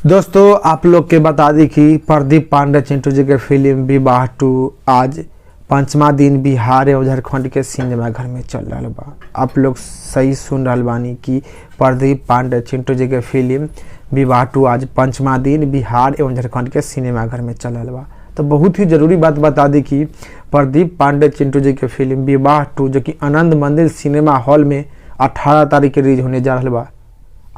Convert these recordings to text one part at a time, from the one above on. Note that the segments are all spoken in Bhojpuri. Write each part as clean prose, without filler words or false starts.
दोस्तों, आप लोग के बता दी कि प्रदीप पांडे चिंटू जी के फिल्म विवाह 2 आज 5वां दिन बिहार एवं झारखंड के सिनेमा घर में चल रहा बा। आप लोग सही सुन रहा बानी कि प्रदीप पांडे चिंटू जी के फिल्म विवाह 2 आज 5वां दिन बिहार एवं झारखंड के सिनेमा घर में चल रहा बा। तो बहुत ही जरूरी बात बता दी कि प्रदीप पांडे चिंटू जी के फिल्म विवाह 2 जो कि आनंद मंदिर सिनेमा हॉल में 18 तारीख के रिलीज होने जा रहा बा।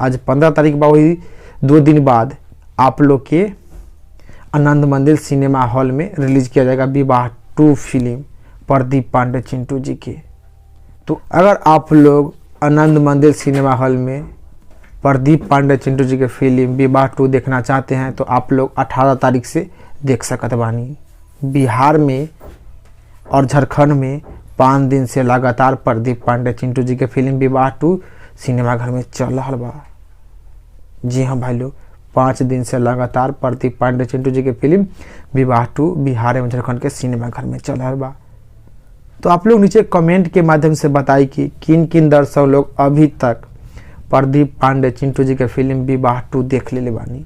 आज 15 तारीख बा, वही 2 दिन बाद आप लोग के आनंद मंदिर सिनेमा हॉल में रिलीज किया जाएगा विवाह 2 फिल्म प्रदीप पांडे चिंटू जी के। तो अगर आप लोग आनंद मंदिर सिनेमा हॉल में प्रदीप पांडे चिंटू जी के फिल्म विवाह 2 देखना चाहते हैं तो आप लोग 18 तारीख से देख सकत बानी। बिहार में और झारखंड में 5 दिन से लगातार प्रदीप पांडे चिंटू जी के फिल्म विवाह 2 सिनेमाघर में चल रहा बा। जी हाँ भाई लोग, 5 दिन से लगातार प्रदीप पांडे चिंटू जी के फिल्म विवाह 2 बिहार एवं झारखंड के सिनेमाघर में चल रहा बा। तो आप लोग नीचे कमेंट के माध्यम से बताइए कि किन किन दर्शक लोग अभी तक प्रदीप पांडे चिंटू जी के फिल्म विवाह 2 देख ले बानी।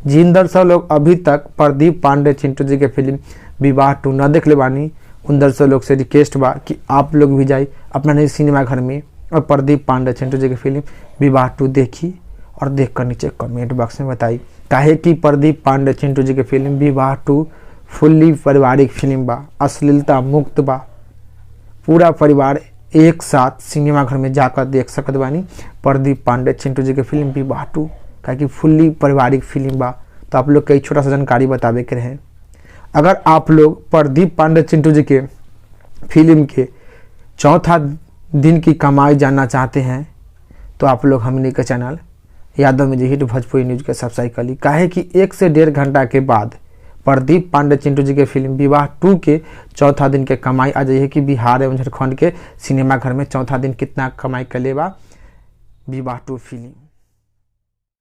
जिन दर्शक लोग अभी तक प्रदीप पांडे चिंटू जी के फिल्म विवाह 2 न देख ले बानी, उन दर्शक लोग से रिक्वेस्ट बा कि आप लोग भी जाए अपना नए सिनेमा घर में और प्रदीप पांडे चिंटू जी के फिल्म विवाह 2 देखी और देख कर नीचे कमेंट बॉक्स में बताई काहे कि प्रदीप पांडे चिंटू जी के फिल्म विवाह 2 फुल्ली पारिवारिक फिल्म बा, अश्लीलता मुक्त बा। पूरा परिवार एक साथ सिनेमा घर में जाकर देख सकत बानी प्रदीप पांडे चिंटू जी के फिल्म विवाह 2, काहे कि फुल्ली पारिवारिक फिल्म बा। तो आप लोग के छोटा सा जानकारी बतावे के रहे। अगर आप लोग प्रदीप पांडे चिंटू जी के फिल्म के चौथा दिन की कमाई जानना चाहते हैं तो आप लोग हमने के channel Yadav music hit Bhojpuri news के सब्सक्राइब कर ली। काहे कि 1 से 1.5 घंटा के बाद प्रदीप पांडे चिंटू जी के फिल्म विवाह 2 के चौथा दिन के कमाई आ जाइए कि बिहार एवं झारखंड के सिनेमा घर में चौथा दिन कितना कमाई कर लेबा विवाह 2 फिल्म।